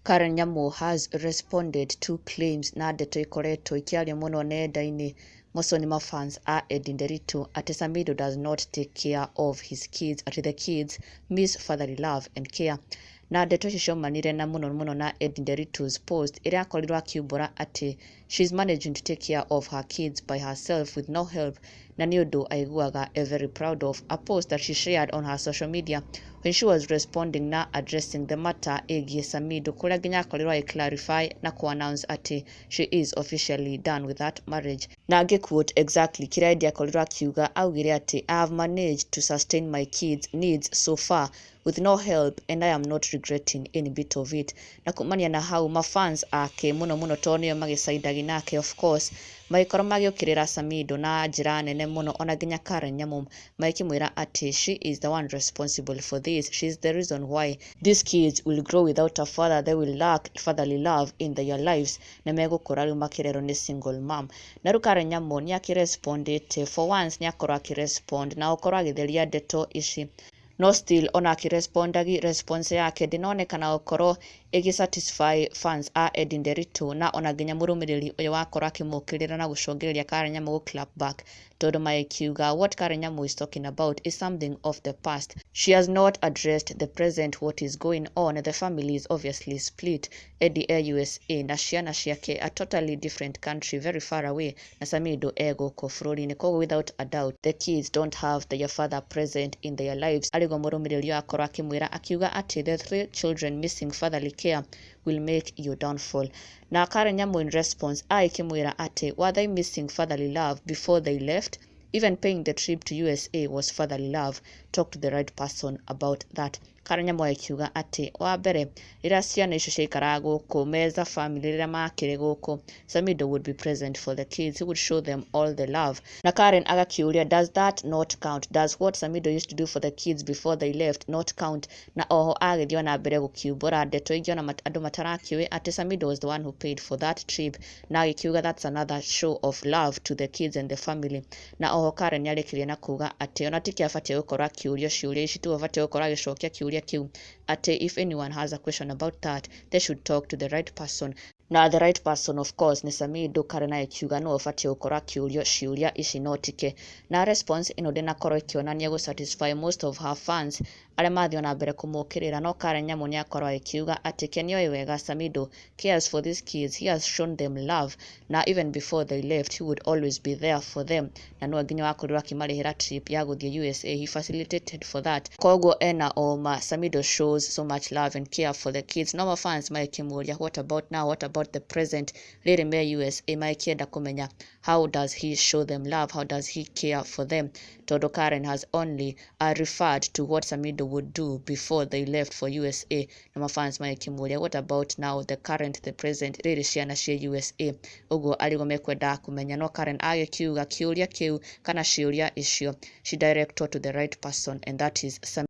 Karen Nyamu has responded to claims na ndeto ikoretwo ikĩario mũno nenda-inĩ mũco nĩ mafans a Eddie Nderitu atĩ Samidoh does not take care of his kids, atĩ the kids miss fatherly love and care. Na ndeto icio ciaumanire na mũno mũno na Eddie Nderitu's post ĩrĩa akorirwo akiumbũra atĩ she is managing to take care of her kids by herself with no help, na nĩ ũndũ aiguaga e very proud of. A post that she shared on her social media when she was responding na addressing the matter ĩgiĩ Samidoh, kũrĩa nginya akorirwo agĩ clarify na kũ announce atĩ she is officially done with that marriage. Na ngĩ quote exactly kĩrĩa Eddie akorirwo akiuga, augire atĩ, "I have managed to sustain my kids' needs so far with no help and I am not regretting any bit of it." Na kumania na hau, mafans ake mũno mũno, tondũ nĩo magĩcaindagi nake, of course magĩkorwo magĩũkĩrĩra Samidoh na njĩra nene mũno, ona nginya Karen Nyamu magĩkĩmwĩra atĩ she is the one responsible for this, she is the reason why these kids will grow without a father, they will lack fatherly love in their lives, na megũkũra rĩu makĩrerwo nĩ single mom. Na rĩu Karen Nyamu nĩ akĩrespondĩte. For once nĩ akorwo akĩrespond na gũkorwo agĩtheria ndeto ici, no still ona akĩrespondagi, response yake ndĩnonekana gũkorwo ĩgĩ satisfy fans a Eddie Nderitu, na ona nginya mũrũmĩrĩri ũyũ wakorwo akĩmũkĩrĩra na gũcũngĩrĩria Karen Nyamu gũ clap back, tondũ magĩkiuga what Karen Nyamu is talking about is something of the past. She has not addressed the present, what is going on. The family is obviously split. Eddie e USA na ciana ciake, a totally different country, very far away, na Samidoh e gũkũ bũrũri-inĩ. Koguo without a doubt the kids don't have their father present in their lives. Arĩguo mũrũmĩrĩri ũyũ akorwo akĩmwĩra, akiuga atĩ the three children missing fatherly care will make your downfall. Na Karen Nyamu in response agĩkĩmwĩra atĩ were they missing fatherly love before they left? Even paying the trip to USA was fatherly love. Talk to the right person about that. Karen Nyamu akiuga atĩ wa mbere, rĩrĩa ciana icio ciaikaraga gũkũ meza family, rĩrĩa makĩrĩ gũkũ, Samidoh would be present for the kids, he would show them all the love. Na Karen agakĩũria, does that not count? Does what Samidoh used to do for the kids before they left not count? Na oho agĩthiĩ na mbere gũkiumbũra ndeto ingĩ ona andũ matarakĩũĩ atĩ Samidoh was the one who paid for that trip, na agĩkiuga that's another show of love to the kids and the family. Na oho Karen nĩarĩkirie na kuga atĩ ona tike abatiĩ gũkorwo akĩũrio ciũria ici, tiwe ũbatiĩ gũkorwo agĩcokia kĩũria kĩu, atĩ if anyone has a question about that, they should talk to the right person. Na the right person, of course, nĩ Samidoh. Karen agĩkiuga nĩwe ũbatiĩ gũkorwo akĩũrio ciũria ici, no tike. Na response ĩno ndĩnakorwo ĩkĩonania gũ satisfy most of her fans arĩa mathiĩ na mbere kũmũkĩrĩra, no Karen Nyamu nĩ akorwo agĩkiuga atĩ ke nĩoĩ wega Samidoh cares for these kids, he has shown them love, na even before they left he would always be there for them, na nĩwe nginya wakorirwo akĩmarĩhĩra trip ya gũthiĩ USA, he facilitated for that. Koguo ena oma Samidoh shows so much love and care for the kids. No mafans magĩkĩmũria, what about now? What about the present? Rĩrĩ me USA, magĩkĩenda kũmenya how does he show them love, how does he care for them, tondũ Karen has only referred to what Samidoh would do before they left for USA. Na mafans magĩkĩmũria, what about now, the current, the present, rĩrĩ ciana ciĩ USA? Ũguo arĩguo mekwendaga kũmenya. No Karen agĩkiuga kĩũria kĩu kana ciũria icio she directed to the right person, and that is Samidoh.